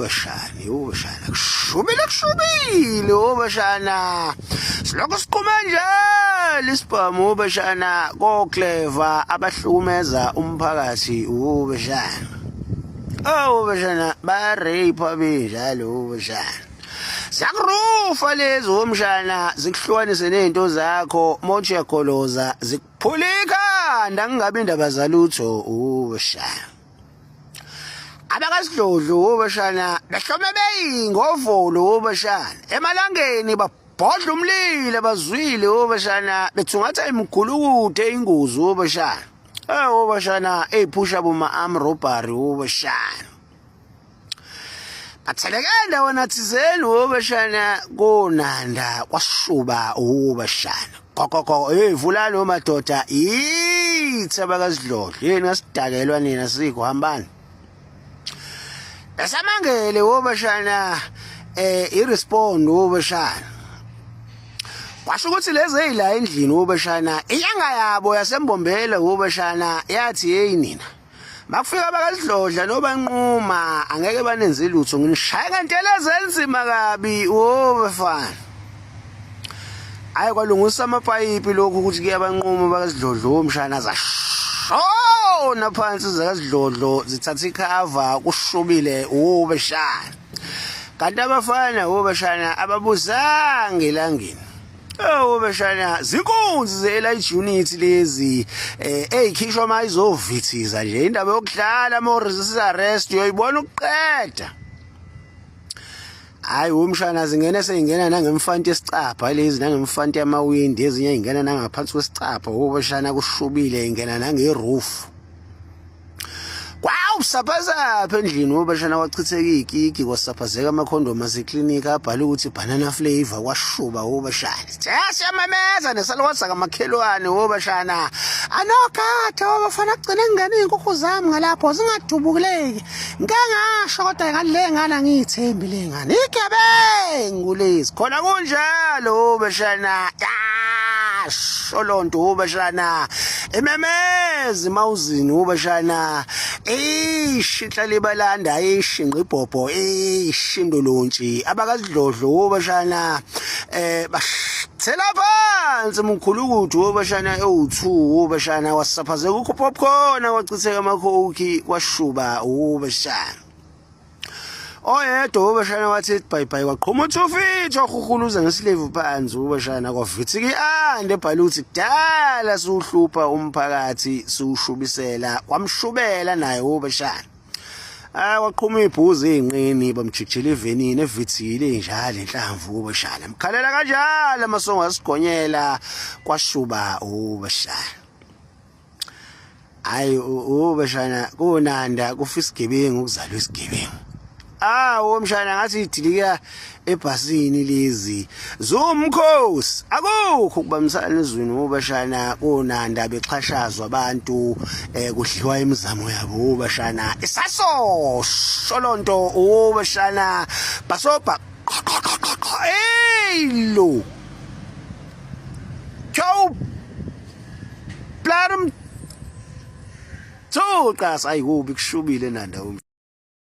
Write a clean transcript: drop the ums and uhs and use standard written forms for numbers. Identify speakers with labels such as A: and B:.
A: Ubashana, ubashana, kushubile kushubile ubashana. Silokhu siqhuma njalo isibhamu ubashana kokleva abahlukumeza umphakathi ubashana. Oh ubashana ba rape benjalo ubashana. Ziyakurufa lezi womshana zikuhlukanise nezinto zakho mothi uyagoloza zikuphula ikhanda kungabi indaba zalutho ubashana. Abakasidlodlo wobashana behlome beyingovolo wobashana emalangeni babhodla umlilo bazwile wobashana bethungatha imigulukude ingozi wobashana eh wobashana eyiphusha boma arm robbery wobashana batheleke ndawana thizeni wobashana konanda kwashuba wobashana gogogo hey vulani omadoda yithi abakasidlodlo yini ngasidakelwa nina sikho hambani esamangele wobashana eh irespond wobashana kwasho ukuthi lezi ezila endlini wobashana inyanga yabo yasembombela wobashana yathi hey nina Makufika abakasidlodla nobanquma angeke banenze lutho nginishaya ngentelezi enzima kabi wo bafana. Hayi kwalungisa amapayipi lokhu ukuthi kuyabanquma bakasidlodlo umshana zashona phansi zakasidlodlo zithatha ikhava kushubile wo beshana. Kanti abafana wo beshana ababuzanga elangeni. Oh beshana zinkunzi ze-elite unit lezi eh ezikhishwa uma izovithiza nje indaba yokudlala ama resist arrest uyoyibona ukuqeda. Hayi umshana zingena seyingena nangemfanti yesicabha lezi nangemfanti yamawindi ezinye ingena nangaphansi kwesicabha ubeshana kushubile ingena nangeroof. Kwawusaphazapha endlini wobashana kwachitheka iy'kiki kwasaphazeka amakhondomu aseklinikhi abhale ukuthi banana flavor kwashuba wobashana. Siyamemeza nesalukwazi sakamakhelwane wobashana. Anogada wabafana kugcine ngingena iy'nkukhu zami ngalapho zingadubuleki. Ngike ngasho kodwa ngathi le ngane angiyithembi le ngane. Igebengu lezi. Khona kunjalo wobashana. Yasho lonto wobashana. Ememeza emawuzini ubashana ish inhlali balanda ish ngqibhobho ish indolontshi abakazidlodlo ubashana eh bashthela phansi mkhulukuthi ubashana ewu2 ubashana wasaphazeka ukupopcorn wachitheka amakhokhi kwashuba ubashana Oyedwa ubashana wathi bye bye waqhuma uThufithu wahuhuluza ngesilevu phansi ubashana kwavithika iande ebhala ukuthi kudala siwuhlupha umphakathi siwushubisela kwamshubela naye ubashana. Hayi waqhuma ibhuzi ezinqini bamjikijela ivenini evithile njalo inhlamvu ubashana. Mkhalela kanjalo amasongo asigonyela kwashuba ubashana. Hayi ubashana kunanda kufa isigebengu kuzalwa isigebengu. Ah womshana ngathi idilika ebhasini lezi. Zumkhosi akukho ukubambisana ezweni ubashana kunanda bexhashazwa abantu eh kudliwa imizamo yabo ubashana. Isaso sholonto ubashana basobha hey lo. Ciao Plarum. Thuqa sayikubi kushubile nanda umshana.